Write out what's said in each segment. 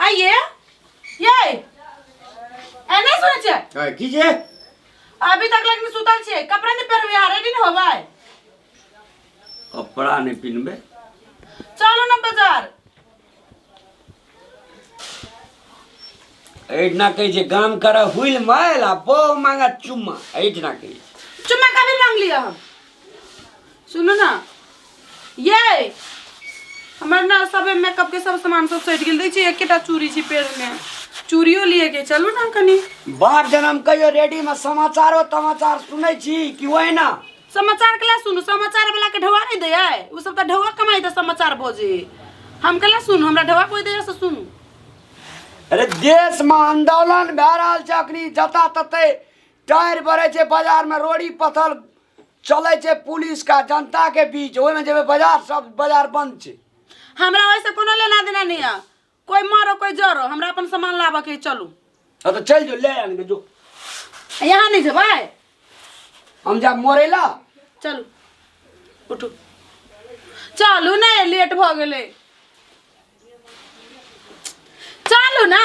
आइए ये ए नहीं सुनै छियै ए, की छै अभी तक लेकिन सुतल छियै कपड़ा नहीं पहिरबै अहाँ रेडी नहीं होबै कपड़ा नहीं पिनबे चलू ना बाजार एहिठिना कहै छै गाम कर हुइल माइल आ बहु मांगा चुम्मा एहिठिना कहै छै चुम्मा कभी मांग लिया हम सुनू ना ये हमर ना सब मेकअप के सब सामान सब सटि गेल दै छै एकेटा चूड़ी छै पेड़ में चूड़ियो लिए के चलू ना कनी बाप जनम कहियो रेडी में समाचारो तमाचार सुनै छी कि ओहिना समाचार के ला सुनू समाचार वाला के ढौआ नहीं दै उ सब त ढौआ कमाई त समाचार बोजे हम केला सुनू हमरा ढौआ कोई दै से सुनू अरे देश में आंदोलन भए रहल छै अखनी जता तते टायर बढ़ै छै बाजार में रोड़ी पथल चलै छै पुलिस का जनता के बीच ओहिमे जेबै बाजार सब बाजार बंद छै हमरा वैसे कोनो लेना देना नहीं है कोई मरो कोई जरो हमरा अपन सामान लाबऽ के है, चलू हाँ तो चल जो ले आन के जो यहाँ नहीं जेबै हम जा मोरेला चलू उठू चलू ने लेट भऽ गेलै चलू ना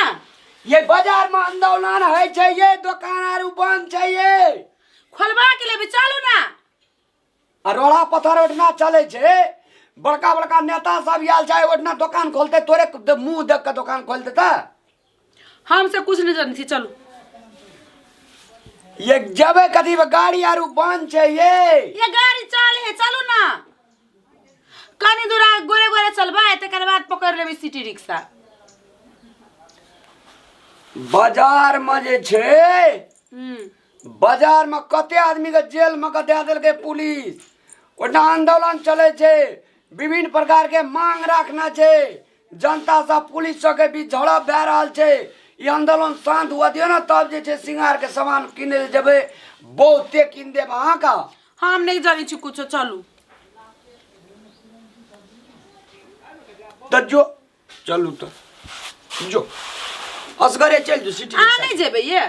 ये बाजार में आंदोलन है छै ये दुकान आर बंद छै ये खोलबा के लेबै चलू ना आ रोड़ा पत्थर ओठना चलै छै बड़का बड़का नेता सब आयल छै ओठना दोकान खोलते तोरे मुंह देख के दोकान खोल देता हम से कुछ नहीं जानै छी चलू ये जबे कथी गाड़ी आरू बंद छै ये ये गाड़ी चल है चलू ना कनी दूर आ गोरे गोरे चलबै तकर बाद पकड़ लेबै सिटी रिक्शा बाजार में जे छै बाजार में कते आदमी के जेल में के दे देलकै पुलिस ओहिना आंदोलन चलै छै विभिन्न प्रकार के मांग राखना छै जनता सब पुलिस सबके बीच झड़प भए रहल छै ई आंदोलन शांत हुआ दियौ ने तब जे छै सिंगार के सामान किनै लए जेबै बहुते कीन देब अहाँके हम नहीं जानै छी कुछो चलू तऽ जो चलू तऽ जो असगरे चलि जो सिटी अहाँ नहीं जेबै ये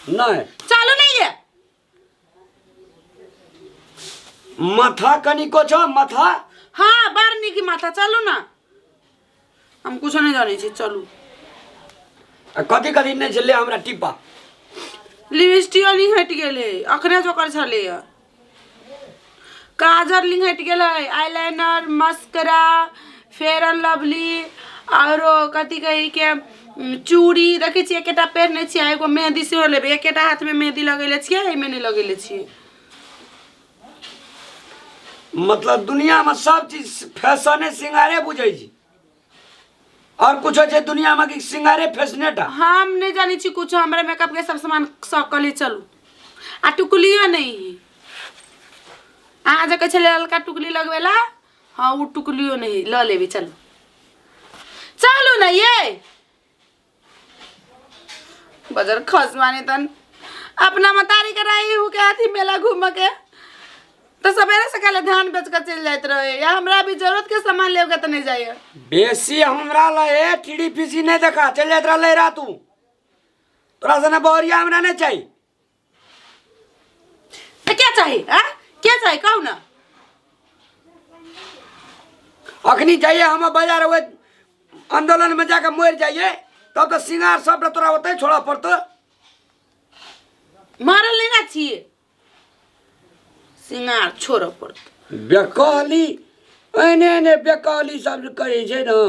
नहि चलू नहीं ये माथा कनिको छौ माथा हाँ बड़ नीक माथा चलू ना हम कुछो नहीं जानै छी चलू आ कथी कथी नहि छलै हमरा टिप्पा लिपस्टिको लिंग हटि गेलै अखने जोकर छलैया काजर लिंग हटि गेलै eyeliner mascara fair and lovely आरो कथी कहै के चूड़ी देखै छियै एकेटा पहिरने छियै आ एगो मेहदी सेहो लेबै एकेटा हाथमे मेहदी लगेले छियै एहिमे नहि लगेले छियै मतलब दुनिया में सब चीज फैशने सिंगारे बुझै छी और कुछ छै दुनिया में कि सिंगारे फैशने टा हम नहीं जानी छी कुछ हमरा मेकअप के सब सामान सकले चलू आ टुकलियो नहीं है अहाँ जे कहै छलियै ललका टुकली लगबेला हाँ ओ टुकलियो नहीं लऽ लेबै चलू चलू ने ये बजर खसवानी तन अपना मतारी के रही हूँ के अथी मेला घूम के तो सवेरे से काले धान बेच के चल जाइत रहे या हमरा भी जरूरत के सामान लेवे के तो नहीं जाइए बेसी हमरा लए टीडी पीसी नहीं देखा चल जाइत रहले रा तू तोरा सने बहरिया हमरा नहीं चाहिए तो क्या चाहिए आ क्या चाहिए कहू ना अखनी जाइए हम बाजार हुए आंदोलन में जाके मर जाइए तब तो सिंगार सब तोरा ओतै छोड़ा पड़तो मारल नहीं ना छिए सिंगार छोड़ऽ पड़त बेकहली एहने एहने बेकहली सब जे करै छै ने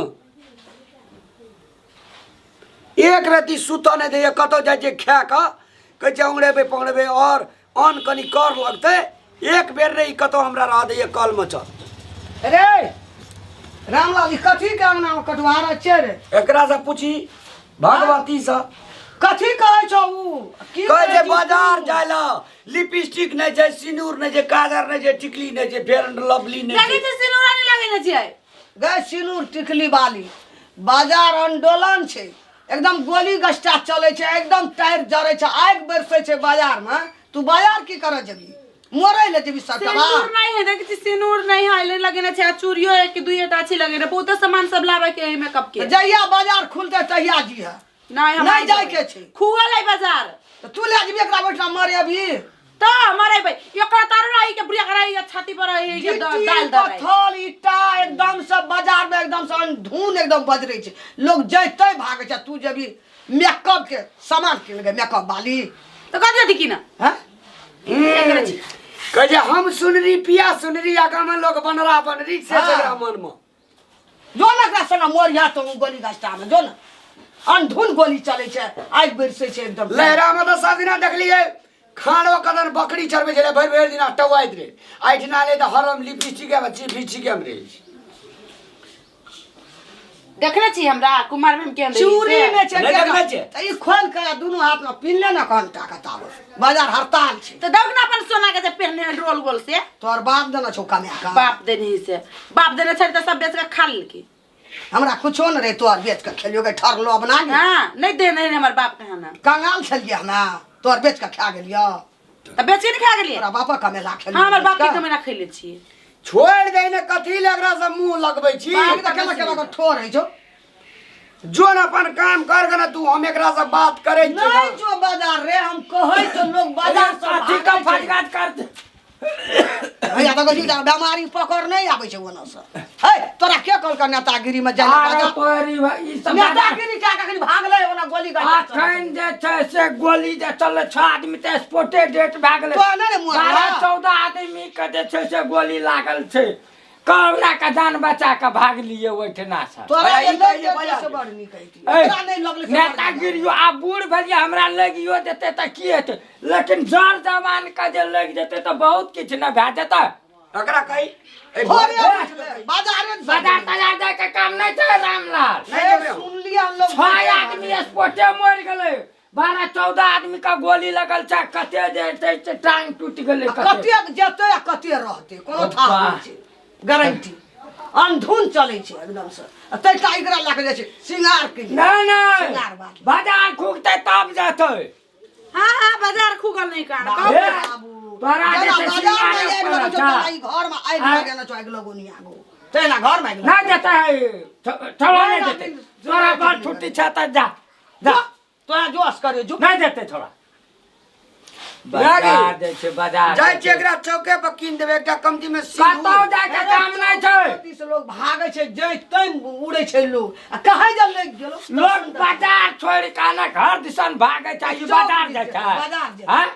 एक रति सुतऽ नहि दैए कतहु जाइ छै खाए कऽ कहै छै औंगड़ेबै पौंगड़ेबै आओर अन्न कनि कर लगतै एक बेर नहि ई कतहु हमरा रहऽ दैए कलमे चल अरे रामलाल ई कथी के अंगना में कटुआरा छै रे एकरासँ पूछी भगवतीसँ कथी कहै छौ उ की कहै छै छी बाजार तू? जाय लए लिपस्टिक नहि छै सिन्दूर नहि छै काजर नहि छै टिकली नहि छै फेयर एंड लवली नहि लगै छै छै सिनूरा नहि लगेने छियै गै सिनूर टिकली वाली बाजार आंदोलन छै एकदम गोली गस्टा चलै छै एकदम टायर जरै छै आगि बरसै छै बाजारमे तू बाजार की करऽ जेबी मरै लए जेबी सबटा सिनूर नहीं है देखै छी सिनूर नहीं है ले लगेने छै आ चूड़ियो एक दुइटा छै लगेने बहुते सामान सब लाबै के है मेकअप के जहिया बाजार खुलतै तहिया जीह नहीं हम नहि जाइके छै। खुअल है बाजार तऽ तू लए जेबी एकरा बैठना मरे अभी तो मरेबै एकरा तारो रही के बुढ़िया के रही के छाती पर रही के गिट्टी, दाल दर पत्थर ईटा एकदम सब बाजार में एकदम से धुन एकदम बजरै छै लोग जैते भागै छै तू जेबी मेकअप के सामान किन गे मेकअप वाली तो कथी जति किन हैं कहै छै हम सुनरी पिया सुनरी आगाँ में लोग बनरा बनरी से हाँ। छै एकरा मन में जो ने एकरा संगे मोरिया तो गोली गस्टा में जो ने अनधुन गोली चलै छै आगि बरसै छै एकदम लहरा में तऽ सब दिना देखलियै खानो कदन बकरी चरबै छलै भरि भरि दिना टौआइत रहै एहिठिना ले तऽ हरम लिपस्टिक चिपस्टिक मे रहै छै देखने छी हमरा कुमार में केहन रही चूड़ी से? ने छै नहि देखने छियै? तऽ ई खोल के दुनू हाथ में पिन्हले ने कनटा के ताबत बाजार हड़ताल छै तऽ दौग ना अपन सोना के जे पेहने रोल गोल से तोहर बाप देने छौ कमा के बाप देने से बाप देने छै तऽ सब बेच के खा लेलकै हमरा कुछो ने रहे तोहर बेच के खेलियो के ठरलो अपना गे हाँ नहीं देने रहे हमर बाप के खाना कंगाल छलियै हमरा तोहर बेच के खा गेलियो तऽ बेच के नहीं खा गेलियै तोरा बापा कमेला खेलियो हाँ हमर बाप के कमेना खैले छियै छोड़ि दे ने कथी लए एकरा से मुंह लगबै छी बाप तऽ केना केना के ठोर होइ छौ जोन अपन काम कर के ना तू हम एकरा से बात करै छी नहीं जो बाजार रे हम कहै तो लोग बाजार से कथी का भागै छै। फटकाट कर भैया देखै छी बेमारी पकड़ नहीं आबै छै ओना से हे तोरा के कहलका नेतागिरी में जाय अरे बाजार तोरी भाई, ई सब नेतागिरी क्या कखनी भागलै ओना गोली गाड़ी अखन जे छै से गोली जे चललै छओ आदमी तऽ स्पोटे डेट भए गेलै तो नहि ने मुआ 12 14 आदमी के जे छै से गोली लागल छै कहुना के जान बचा के भागलियै ओहिठिना से तोरा भैया, जे ई लागि कहिये जेतै बाजार से बड़ नीक हेतै ऐ, तोरा नहि लगलै से बड़ नीक। नेतागिरियो आब बूढ़ भेलियै हमरा लगियो जेतै तऽ की हेतै लेकिन जर जवान के जे लागि जेतै तऽ बहुत किछु ने भए जेतै एकरा कही ए, भोरे घर- उठलै, बाजारे से बाजार ताजार जाय के काम नहि छै रामलाल नहि ए, जेबै हम। सुनलियै हम लोग छह आदमी स्पोटे मरि गेलै 12 14 आदमी का गोली लगल छै कते जे छै से टांग टूटि गेलै आ कतेक जेतै आ कते रहतै कोनो थाह नहि छै गारंटी अंधुन चलै छै एकदम से आ तैटा एकरा लए कऽ जाइ छै सिंगार के लिए। नहि नहि सिंगार बात बाजार खुगतै तब जेतै हाँ हाँ बाजार खुगल नहीं कान बाबू, हे, बाबू। तोरा जे जेना छै बाजार मे सिंगारे आगि लगै छौ, पर तेना ई घरमे आगि आँय। लगेने छौ, आगि लगौनी आगू। तेना घरमे आगि नहि जेतै चलो नहि नहि, जेतै नहि, तोरा नहि, बड़ नहि, छुट्टी छै तऽ जा जा तोरा जोश करे जो नहि जेतै छोड़ा बाजार जाइ छै बाजार जाइ छियै एकरा चौके पर कीन देबै एकटा कमती में सिन्दूर कतौ जाके काम नहि छै से लोग भागै छै जै तै उड़ै छै लोग आ कहै जे लागि गेलो लोग बाजार छोड़ि कऽ ने घर दिसन भागै छै ई चौक बाजार जाइ दिस छै बाजार जाइ छै। हँ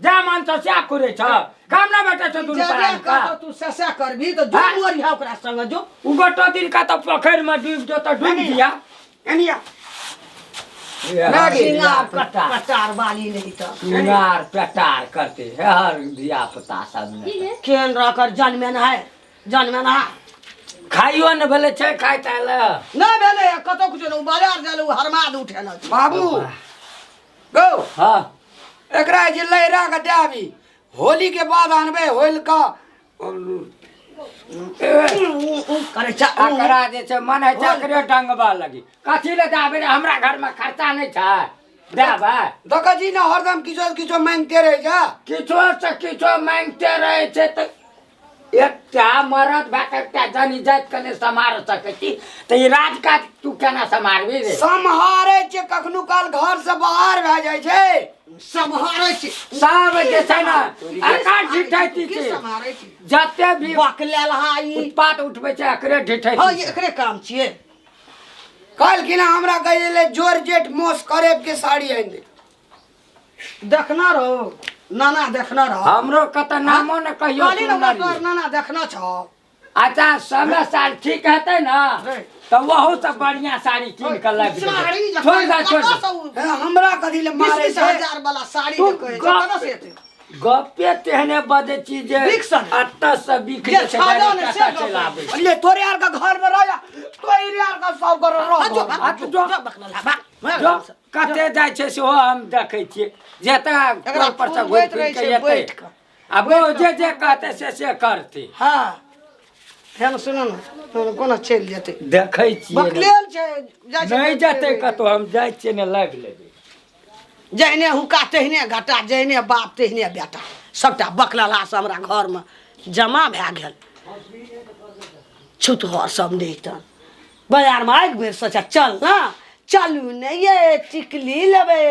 जा मन छौ सएह कुरै छौ काम नहि भेटै छौ दुनू जे प्राणी कहतो तू ससे करबी तऽ जो हाँ? मरिहा ओकरा संग जो उ गोटो दिन का तऽ पोखरिमे डूबि जो तऽ डूबि दिया एनिया सिंगार कटार बाली नहीं तऽ सिंगार पेटार करते हर धिया पुता सब ने केहन रहकर जन्मे है जन्मे ना खाइयो ने भेलै छै खाइ ताइ लए नहि भेलै कतौ कुछो नहि बाजार जाय ओ हरमाद उठेना छै बाबू गौ हँ एकरा जे लहरा के दे आबी होली के बाद आनबै होल का करै छै एकरा जे छै मन होइ छै एकरे डंगबा लगी कथी लए देबै रे हमरा घरमे खर्चा नहि छै देबै देखै छी ने हरदम किछो किछो मांगिते रहै छै किछो से किछो मांगिते रहै छै तऽ एकटा मरद भए कऽ एकटा जनी जाति के नहि सम्हार सकै छी तऽ ई राजकाज तू केना सम्हारबी रे सम्हारै छै कखनो काल घर से बाहर भए जाइ छै सम्हारै छी सब जे छै ने एकर ढिठैती की छै सम्हारै छी जते भी बकलेल हा ई उत्पात उठबै छै एकरे हँ ढिठैती ई एकरे काम छियै कहलखिन हमरा कहै ले जोर जेठ मोस करेब के साड़ी आनि दे देखना रहो नाना देखना रहो हमरो कतऽ नामो ने कहियो कहली ने ओकरा सुनलियै। तोहर नाना देखना छौ अच्छा समय साल ठीक हेतै ने तऽ ओहू से बढ़िया साड़ी कीन कऽ लाबि देबै। साड़ी जखन छोड़ दे छोड़ दे कतऽ से उ- हे, हमरा कथी ले बीस मारै बीस छै हजार वाला साड़ी तू जे कहै छै गप- कतऽ से एतै गप्पे तेहने बजै छी जे बिक सन। अतऽ से बिक जे जाइ छै छाजा डायरेक्ट ने से एतऽ गप चलि आबै छै। ले तोरे आर के घर में रह जा तोरे आर के सब कर रह आ जो, घर। आ तू जो। जो बकलेल हा, भाग, जो कते जाइ छै सेहो हम देखै छियै जेतै एकरा टोल पर से घुरि फुलबैत फिर रहै के छै एतै बैठ कऽ। आब ओ जे जे कहतै से से करतै हँ फेर सुनू ने फेर कोना चलि जेतै देखै छियै ने। बकलेल छै जाइ छै नहि जेतै कतौ हम जाइ छियै ने लाबि लेबै जहने हुक्का तेहने घाटा जहने बाप तेहने बेटा सबटा बकलला से हमरा घरमे जमा भए गेल छुतहर सब नहि तऽ बाजारमे आगि बेर सोचा चल ने चलू ने ये टिकली लेबै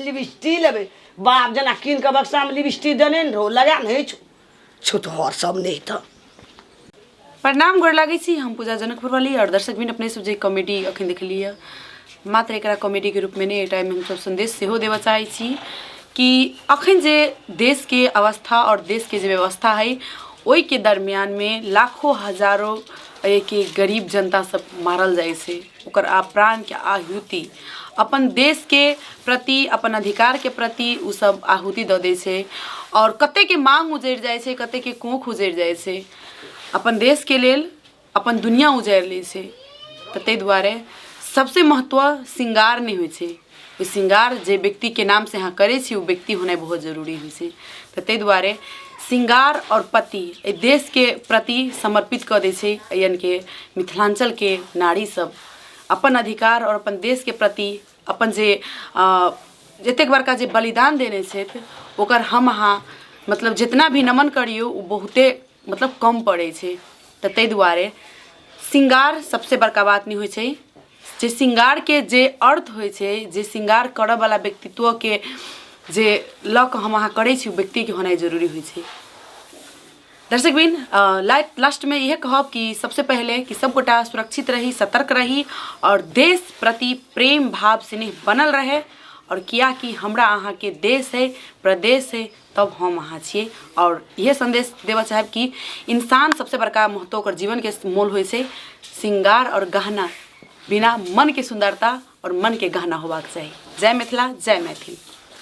लिपस्टिक लेबै बाप जेना कीन कऽ बक्सामे लिपस्टिक देने ने रहौ, लगा ने छौ। छुतहर सब नहि तऽ। प्रणाम, गोर लागै छी। हम पूजा जनकपुर वाली और दर्शक बिन अपने सब जे कॉमेडी अखन देखलियै मात्र एकरा कॉमेडीके रूपमे नहि, एहि टाइममे हमसब संदेश सेहो देबऽ चाहै छी कि अखन जे देशके अवस्था और देशके जे व्यवस्था है ओहिके दरमियानमे लाखों हजारों एहिके गरीब जनता सब मारल जाइ छै। ओकर आ प्राणके आहुति अपन देशके प्रति, अपन अधिकारके प्रति ओ सब आहुति दऽ दै छै आओर कतेकके माँग उजड़ि जाइ छै, कतेकके कोख उजड़ि जाइ छै। अपन देशके लेल अपन दुनिया उजाड़ि लै छै। तऽ ताहि दुआरे सबसे महत्व श्रृंगार नहि होइ छै, ओहि श्रृंगार जे व्यक्तिके नामसँ अहाँ करै छी ओ व्यक्ति होनाइ बहुत जरूरी होइ छै। तऽ ताहि दुआरे श्रृंगार आओर पति एहि देशके प्रति समर्पित कऽ दै छै। यानि कि मिथिलाञ्चलके नारी सब अपन अधिकार आओर अपन देशके प्रति अपन जे जतेक बड़का जे बलिदान देने छथि ओकर हम अहाँ मतलब जितना भी नमन करियौ ओ बहुते मतलब कम पड़ै छै। तऽ ताहि दुआरे श्रृंगार सबसे बड़का बात नहि होइ छै। जे श्रृंगारके जे अर्थ होइ छै, जे श्रृंगार करऽवला व्यक्तित्वके जे लऽ कऽ हम अहाँ करै छी, ओ व्यक्तिके होनाइ जरूरी होइ छै। दर्शक बिन लास्टमे इएह कहब कि सबसे पहिले कि सबगोटा सुरक्षित रही, सतर्क रही और देश प्रति प्रेम भाव स्नेह बनल रहे। और किया कि हमरा अहाँके देश है, प्रदेश है, तब हम अहाँ छियै। और इएह संदेश देबऽ चाहब कि इंसान सबसे बड़का महत्व ओकर जीवनके मोल होइ छै। श्रृंगार और गहना बिना मनके सुन्दरता और मनके गहना होबाक चाही। जय मिथिला, जय मैथिल।